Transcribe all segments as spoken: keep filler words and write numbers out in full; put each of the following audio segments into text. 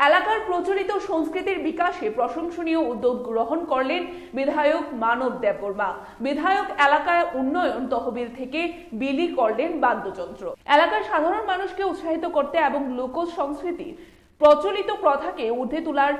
এলাকার প্রচলিত সংস্কৃতির বিকাশে প্রশংসনীয় উদ্যোগ গ্রহণ করলেন বিধায়ক মানব দেববর্মা। বিধায়ক এলাকায় উন্নয়ন তহবিল থেকে বিলি করলেন বাদ্যযন্ত্র। এলাকার সাধারণ মানুষকে উৎসাহিত করতে এবং লোক সংস্কৃতি, প্রচলিত প্রথাকে ঊর্ধ্বে তোলার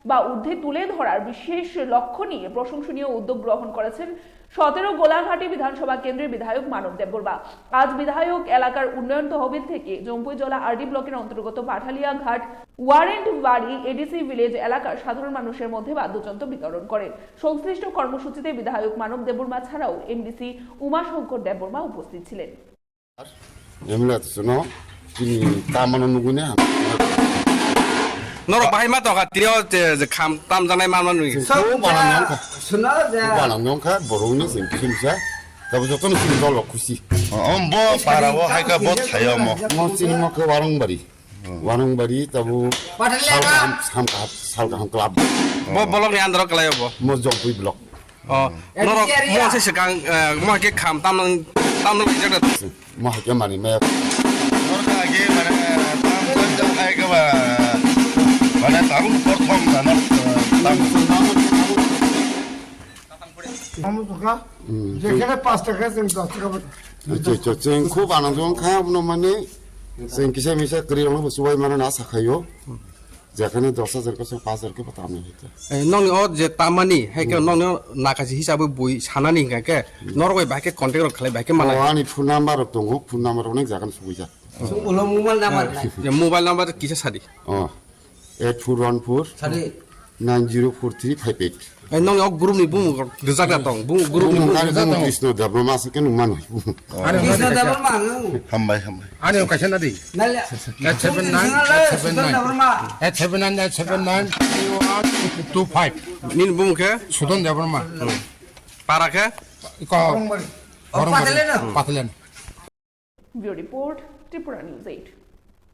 বা ঊর্ধ্বে তুলে ধরার বিশেষ লক্ষ্য নিয়ে প্রশংসনীয় উদ্যোগ গ্রহণ করেছেন সতেরো গোলাঘাটি বিধানসভা কেন্দ্রের বিধায়ক মানব দেববর্মা। আজ বিধায়ক এলাকার উন্নয়ন তহবিল থেকে জম্পুইজলা আরডি ব্লকের অন্তর্গত পাঠালিয়া ঘাট ওয়ারেন্ট বাড়ি এডিসি ভিলেজ এলাকার সাধারণ মানুষের মধ্যে বাদ্যযন্ত্র বিতরণ করেন। সংশ্লিষ্ট কর্মসূচিতে বিধায়ক মানব দেববর্মা ছাড়াও এমডিসি উমাশঙ্কর দেববর্মা উপস্থিত ছিলেন। Emla suno chini tamano nugune ham. Norok bahai ma tongkha, trio je, je kham tam janai ma ma nui. Chwng khub banang nangkha. Khub banang nangkha, borokni chwng kisa misa. Tabo jotono chini dolo khusi. Om bo para o hai kha bo thayo mo. Mo chini mo khe Warangbari. Warangbari tabo sal kaham, sal kaham, sal kaham club. Bo bolok ni andro kalai bo. Mo Jompui block. Oh, norok mo se sekang, eh, mo ke kham tam nang, tam nang bijak da. Mo ke mani me. Norok age mane tam tam jang hai ke ba. Mane tam prothom na no, tam. Kamu suka? Jekhane paanch taka, chwng dos taka. Acha, acha, chwng khub ananjo wngkha, abono mane chwng kisa misa kwrwi rokno bo chubai mano na sakhaio. Jekhane dos hajar khe chwng paanch hajar khe bo tamni hwnkhe. Eh, nokni o je tamani, hai khe nokni o nakachi hisabwi bui sanani hwnkha khe, norok bai bahai khe contact rok khlai, bahai khe manai. O, ani phone number rok tongo, phone number rok nang jagan sugui jak. Ulo mobile number nai. Je mobile number kisa sadi. O, eight four one four nine zero four three five eight. Eh, nokni o group ni bumung rok rijak da tong, bumung group ni bumung. Bumung kani bumung Krishna Debbarma se kenu mano. Krishna Debbarma ang. Hambai, hambai. Ani o kaisa nadi. Nale. Eight seven nine, eight seven nine. Sudan Debbarma. Eight seven nine, eight seven nine, three one two five. Nini bumung khe? Sudan Debbarma. Para khe? Ko. Oh, Warung Patelen. Patelen. Bureau Report, Tripura News eight.